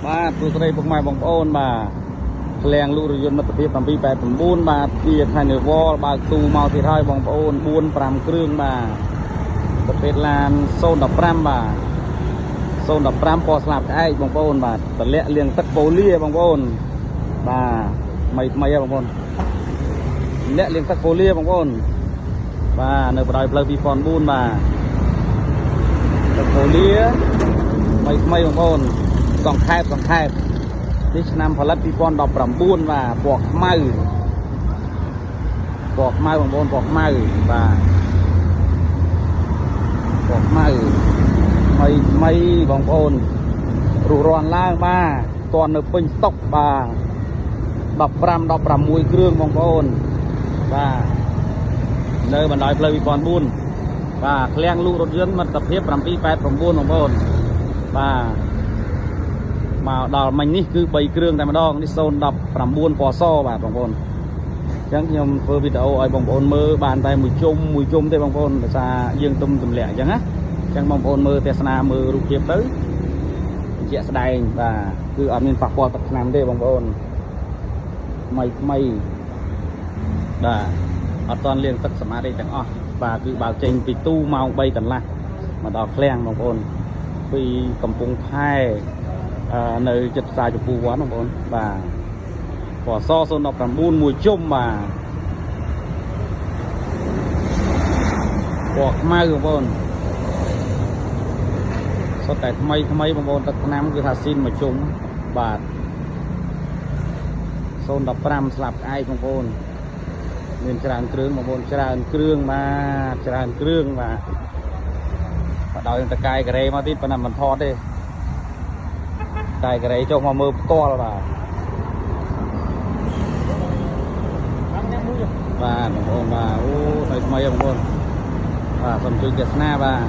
បាទសួស្តីពុកម៉ែបងប្អូនបាទឃ្លាំងលក់រថយន្តមិត្តភាព789បាទជា Carnival បើកទូមកទៀតហើយបងប្អូន4 5គ្រឿងបាទប្រភេទឡាន015បាទ015ពណ៌ស្លាបក្អែកបងប្អូនបាទតម្លាក់លាងទឹកប៉ូលាបងប្អូនបាទថ្មីថ្មីហ៎បងប្អូនលាក់លាងទឹកប៉ូលាបងប្អូនបាទនៅបដ ாய் ផ្លូវ2004បាទទឹកប៉ូលាថ្មីថ្មីបងប្អូនសង្ខេបសង្ខេបនេះឆ្នាំផលិត2019បាទពណ៌ខ្មៅពណ៌ខ្មៅបងប្អូនពណ៌ខ្មៅបាទពណ៌ខ្មៅថ្មីថ្មីបងប្អូនរុះរាន់ឡើងបាទតន់នៅពេញស្តុកបាទ15 16គ្រឿងបងប្អូនបាទនៅបណ្ដោយផ្លូវ2004បាទឃ្លាំងលក់រថយន្តមិត្តភាព789បងប្អូនបាទមកដល់មិញនេះគឺ3គ្រឿងតែម្ដងនេះ019ពណ៌សបាទបងប្អូនអញ្ចឹងខ្ញុំធ្វើវីដេអូឲ្យបងប្អូនមើលបានតែមួយជុំមួយជុំទេបងប្អូនដោយសារយើងទុំទម្លាក់អញ្ចឹងណាអញ្ចឹងបងប្អូនមើលទស្សនាមើលរូបភាពទៅជាក់ស្ដែងបាទគឺអត់មានប៉ះពាល់ទឹកថ្នាំទេបងប្អូនថ្មីថ្មីបាទអត់ទាន់លាងទឹកសម្អាតអីទាំងអស់បាទគឺបើកចេញពីទូម៉ោង3កន្លះមកដល់ឃ្លាំងបងប្អូនពីកំពង់ផែនៅចិត្តផ្សារចំពូវ័នបងប្អូនបាទពណ៌ស019មួយជុំបាទពណ៌ខ្មៅបងប្អូនសុទ្ធតែថ្មីថ្មីបងប្អូនទឹកថ្នាំគឺថាស៊ីនមួយជុំបាទ015ស្លាប់ក្អែកបងប្អូនមានច្រើនគ្រឿងបងប្អូនច្រើនគ្រឿងបាទច្រើនគ្រឿងបាទបដោយតកាយការ៉េមកទៀតប៉ុន្តែមិនថតទេតែការ៉េចុះមកមើលផ្ទាល់បាទបាទបងប្អូនបាទអូថ្មីថ្មីបងប្អូនបាទសូមជួយទស្សនាបាទ